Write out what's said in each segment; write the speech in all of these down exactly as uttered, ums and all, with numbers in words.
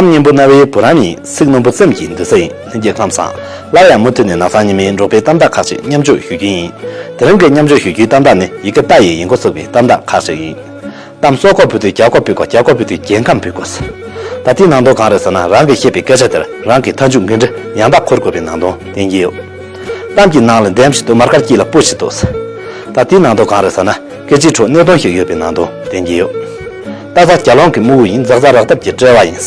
སྙན་པོ་རྣ་བའི་བུ་རམ་ཡིན། ཚིག་རྣོན་པོ་སེམས་ཀྱི་འདུན་ས་ཡིན། ལྷན་རྒྱས་ཁམས་བཟང་། སླར་ཡང་མུ་མཐུད་ནས་ནགས་ཚང་ཉི་མའི་འབྲོག་པའི་གཏམ་བདག་ཁག་ཅིག་མཉམ་སྤྱོད་ཞུ་རྒྱུ་ཡིན། དེ་རིང་གི་མཉམ་སྤྱོད་ཞུ་རྒྱུའི་གཏམ་བདག་ནི་ཡི་གེ་ཏ་ཡི་ཡིན་འགོ་ཚུགས་པའི་གཏམ་བདག་ཁག་ཅིག་ཡིན། གཏམ་སྲོག་གོ་བུ་དུས་རྒྱ་གོ་བུ་གོ་རྒྱ་གོ་བུ་དུས་རྒྱལ་ཁམས་བུ་གོ་ས། ད་དེའི་ནང་དོན་གང་རེད་ཟེར་ན། རང་གིས་བཤད་པའི་སྐད་ཆ་དེར་རང་གི་མཐའ་མཇུག་འགན་འཁྲི་ཡང་དག་འཁུར་དགོས་པའི་ནང་དོན་བསྟན་གྱི་ཡོད། གཏམ་གྱི་ནང་ལ་འདེམས་ཤིག་འདུག་མར་དཀར་དཀྱིལ་ལ་སྤུ་ཞིག་འདུག་ད་དེའི་ནང་དོན་གང་རེད་ཟེར་ན། སྐད་ཆའི་ཁྲོད་གནད་དོན་ཞིག་ཡོད་པའི་ནང་དོན་བསྟན་གྱི་ཡོད། རྟ་ཟ་རྒྱ་ལོང་གི་དམུ་བོ་ཡིན། འཛག་འཛག་རག་ཐབས་ཀྱི་བྲེལ་བ་ཡིན།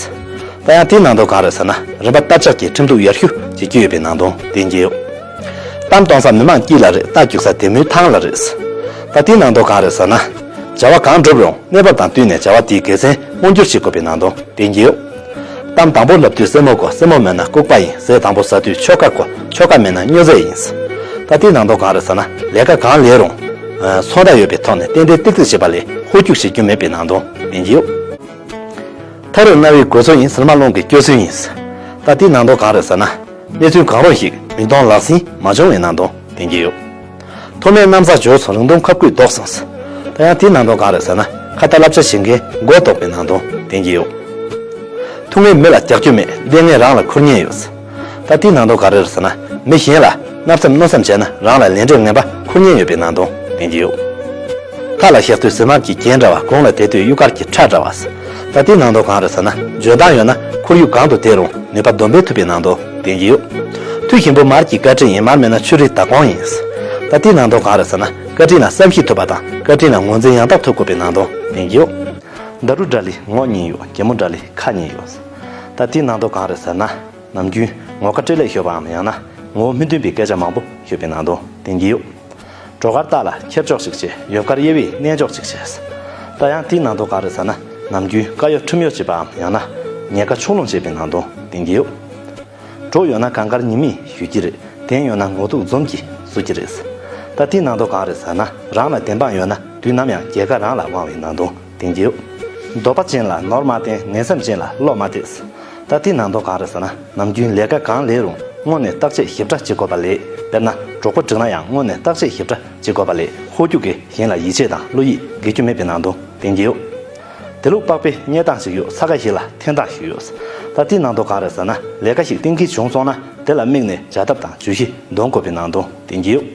ད་ཡང་དེའི་ནང་དོན་གང་རེད་ཟེར་ན། རིམ་པ་བསྟར་ཆགས་ཀྱི་ཁྲིམས་གཏུག་ཡར་ཞུ་བྱེད་ཀྱི་ཡོད་པའི་ནང་དོན་བསྟན་གྱི་ཡོད། གཏམ་གཏོང་ས་མི་མང་དཀྱིལ་ལ་རེད། རྟ་རྒྱུག་ས་དེ་མོའི་ཐང་ལ་རེད། ད་དེའི་ནང་དོན་གང་རེད་ཟེར་ན། བྱ་བ་གང་བསྒྲུབ་རུང་གནས་བབ་དང་བསྟུན་ནས་བྱ་བ་དེའི་དགེ་མཚན་མངོན་འགྱུར་བྱེད་དགོས་པའི་ནང་དོན་བསྟན་གྱི་ཡོད། གཏམ་དང་པོ་ལབ་དུས་སེན་མོ་གོ། སེན་མོ་མེད་ན་ལྐུགས་པ་ཡིན། ཟས་དང་པོ་ཟ་དུས་ཆོ་ག་གོ། ཆོ་ག་མེད་ན་སྨྱོ་རྫས་ཡིན། ད་དེའི་ནང་དོན་གང་རེད་ཟེར་ན། ལས་ཀ་གང་ལས་རུང་། ཚོང་རྟགས་ཡོད་པའི་ཐོག་ནས་ཏན་ཏན་ཏིག་ཏིག་བྱེད་པ་ལས་ཧོལ་རྒྱུག་བྱེད་རྒྱུ་མེད་པའི་ནང་དོན་བསྟན་གྱི་ཡོད། ཐག་རིང་རྣ་བའི་དགོས་མཚོན་ཡིན། ཟེར་མ་རླུང་གི་སྐྱོ་སུན་ཡིན། ད་དེའི་ནང་དོན་གང་རེད་ཟེར་ན། གནས་ཚུལ་གང་རུང་ཞིག་མིག་མཐོང་ལག་ཟིན་མ་བྱུང་བའི་ནང་དོན་བསྟན་གྱི་ཡོད། ཐོག་མའི་གནམ་ས་འབྱོར་སོང་། རིང་ཐུང་ཁབ་སྐུད་ལྡོག་སོང་། ད་ཡང་དེའི་ནང་དོན་གང་རེད་ཟེར་ན། ཁ་ཏ་བསླབ་བྱ་བྱེད་མཁན་མགོ་ལྡོག་པའི་ནང་དོན་བསྟན་གྱི་ཡོད། ཐུག་ངེས་མི་ལ་རྒྱག་རྒྱུ་མེད། ལྟས་ངན་རང་ལ་འཁུར་ཉེན་ཡོད། ད་དེའི་ནང་དོན་ག་རེ་རེད་ཟེར་ན། མི་གཞན་ལ་བརྣབ་སེམས་གནོད་སེམས་བྱས་ན་རང་ལ་ལས་འབྲས་ངན་པ་འཁུར་ཉེན་ཡོད་པའི་ནང་དོན་བསྟན་གྱི་ཡོད། མཐའ་ལ་བཞག་དུས་ཟེར་མར་གྱི་རྒྱན་འདྲ་བ། གོང་ལ་དེད་དུས་གཡུ་དཀར་གྱི་ཁྲ་འདྲ་བ། ད་དེའི་ནང་དོན་གང་རེད་ཟེར་ན། འཇོན་ཐང་ཡོད་ན་ཁོར་ཡུག་གང་དུ་དེད་རུང་ནུས་པ་འདོན་སྤེལ་ཐུབ་པའི་ནང་དོན་བསྟན་གྱི་ཡོད། མཐུ་ཞིམ་པོ་མར་གྱི་བཀའ་དྲིན་ཡིན། མར་མེད་ན་ཆུ་རིལ་དྭགས་གོང་ཡིན། ད་དེའི་ནང་དོན་གང་རེད་ཟེར་ན། བཀའ་དྲིན་ལ་བསམ་ཤེས་ཐུབ་པ་དང་བཀའ་དྲིན་ལ་ངོས་འཛིན་ཡང་དག་ཐུབ་དགོས་པའི་ནང་དོན་བསྟན་གྱི་ཡོད། ད་རུ་འདྲ་ལི་ངོ་གཉིས་ཡོད། གད་མོ་འདྲ་ལི་ཁ་གཉིས་ཡོད། ད་དེའི་ནང་དོན་གང་རེད་ཟེར་ན། ནམ་རྒྱུན་ངོ་དགའ་སྤྲེལ་ལད་ཤོར་བའམ་ཡང་ན་ངོ་བོ་མི་མཐུན་པའི་སྐད་ཆ་མང་པོ་ཤོད་པའི་ནང་དོན་བསྟན་གྱི་ཡོད། གྲོགས་དཀར་རྟ་ལ་ཁྱེར་ཕྱོགས་ཤིག་བྱེད། ཡོབ་དཀར་དབྱེ་བས་གནས་འཇོག་ཅིག་བྱེད། ད་ཡང་དེའི་ནང་དོན་གང་རེད་ཟེར་ན། ནམ་རྒྱུན་དཀར་ཡོལ་ཁྲིམས་ཡོལ་བྱེད་པའམ་ཡང་ན་ཉེས་ཁ་ཕྱོགས་ལྷུང་བྱེད་པའི་ནང་དོན་བསྟན་གྱི་ཡོད། གྲོགས་ཡོད་ན་གང་དཀར་ཉི་མས་བཞུ་གི་རེད། དོན་ཡོད་ན་ངོ་ཐུག་འཛོམས་ཀྱིས་བཟོ་གི་རེད། ད་དེའི་ནང་དོན་གང་རེད་ཟེར་ན། རང་ལ་བདེན་དཔང་ཡོད་ན་དུས་ནམ་ཡང་རྒྱལ་ཁ་རང་ལ་དབང་བའི་ནང་དོན་བསྟན་གྱི་ཡོད། འདོད་པ་ཅན་ལ་ནོར་མ་བསྟན། ངན་སེམས་ཅན་ལ་བློ་མ་གཏད། ད་དེའི་ནང་དོན་གང་རེད་ཟེར་ན། ནམ་རྒྱུན་ལས་ཀ་གང་ལས་རུང་སྔོན་ནས་བརྟག་དཔྱད་ཞིབ་ཕྲ་བྱེད་དགོས་པ་ལས། དཔེར་ན་གྲོགས་པོ་སྒྲིག་ན་ཡང་སྔོན་ནས་བརྟག་དཔྱད་ཞིབ་ཕྲ་བྱེད་དགོས་པ་ལས། ཧོལ་རྒྱུག་གིས་གཞན་ལ་ཡིད་ཆེས་དང་བློ་ཡིད་འགེལ་རྒྱུ་མེད་པའི་ནང་དོན་བསྟན་གྱི་ཡོད། དེ་ལུགས་པགས་པའི་རྙེད་སྟངས་ཤིག་ཡོད། ས་ཁ་ཞིག་ལ་འཐེན་སྟངས་ཤིག་ཡོད། ད་དེའི་ནང་དོན་གང་རེད་ཟེར་ན། ལས་ཀ་ཞིག་གཏན་འཁེལ་བྱུང་སོང་ན་དེ་ལ་དམིགས་ནས་བྱ་ཐབས་དང་བརྗོད་གཞི་འདོན་དགོས་པའི་ནང་དོན་བསྟན་གྱི་ཡོད།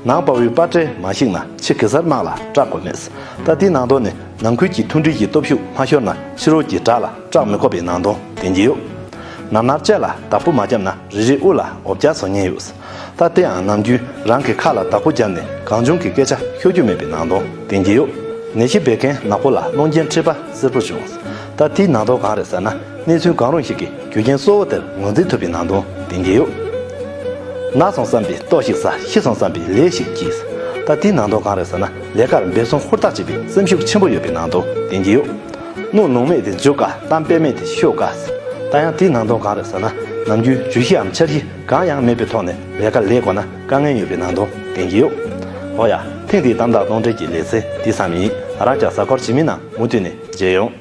ནང་དཔའ་བོའི་དཔའ་བྲལ་མ་ཞིག་ན། ཕྱི་གེ་སར་དམག་ལ་སྐྲག་དགོས་མེད། ད་དེའི་ནང་དོན་ནི། ནང་ཁུལ་གྱི་མཐུན་སྒྲིལ་གྱི་སྟོབས་ཤུགས་མ་ཤོར་ན་ཕྱི་རོལ་གྱི་དགྲ་ལ་སྐྲག་མི་དགོས་པའི་ནང་དོན་བསྟན་གྱི་ཡོད། ནར་ནར་ལྕེ་ལ་བདག་པོ་མ་བརྒྱབ་ན་རི་རི་དབུ་ལ་འོ་བརྒྱལ་བཟོ་ཉེན་ཡོད། ད་དེ་ཡང་ནམ་རྒྱུན་རང་གི་ཁ་ལ་བདག་པོ་བརྒྱབ་ནས་གང་བྱུང་གི་སྐད་ཆ་ཤོད་རྒྱུ་མེད་པའི་ནང་དོན་བསྟན་གྱི་ཡོད། ནད་གཞི་བད་ཀན་ནག་པོ་ལ་རླུང་རྒྱན་མཁྲིས་པ་སེར་པོ་བྱུང་། ད་དེའི་ནང་དོན་གང་རེད་ཟེར་ན། གནས་ཚུལ་གང་རུང་ཞིག་གི་རྒྱུ་རྐྱེན་གཙོ་བོ་དེར་ངོས་འཛིན་ཐུབ་པའི་ནང་དོན་བསྟན་གྱི་ཡོད། ན་སོང་བསམ་པའི་ལྟོ་ཞིག་ཟ། ཤི་སོང་བསམ་པའི་ལས་ཤིག་གྱིས། ད་དེའི་ནང་དོན་གང་རེད་ཟེར་ན། ལས་ཀར་འབད་བརྩོན་ཧུར་ཐག་བྱེད་པའི་སེམས་ཤུགས་ཆེན་པོ་ཡོད་པའི་ནང་དོན་བསྟན་གྱི་ཡོད། རྣོ་ལུང་མེད་དེ་འཇུ་དཀའ། གཏམ་དཔེ་མེད་དེ་ཤོད་དཀའ། ད་ཡང་དེའི་ནང་དོན་གང་རེད་ཟེར་ན། ནམ་རྒྱུན་བརྗོད་གཞི་འམ་འཆར་གཞི་གང་ཡང་མེད་པའི་ཐོག་ནས་ལས་ཀ་ལས་དགོས་ན་དཀའ་ངལ་ཡོད་པའི་ནང་དོན་བསྟན་གྱི་ཡོད། འོ་ཡ། ཐེངས་འདིའི་གཏམ་དང་གཏམ་འབྲེལ་གྱི་ལེ་ཚན་འདི་ཙམ་ཡིན། ང་རང་ཅག་གཟའ་འཁོར་རྗེས་མའི་ནང་མུ་མཐུད་ནས་མཇལ་ཡོང་།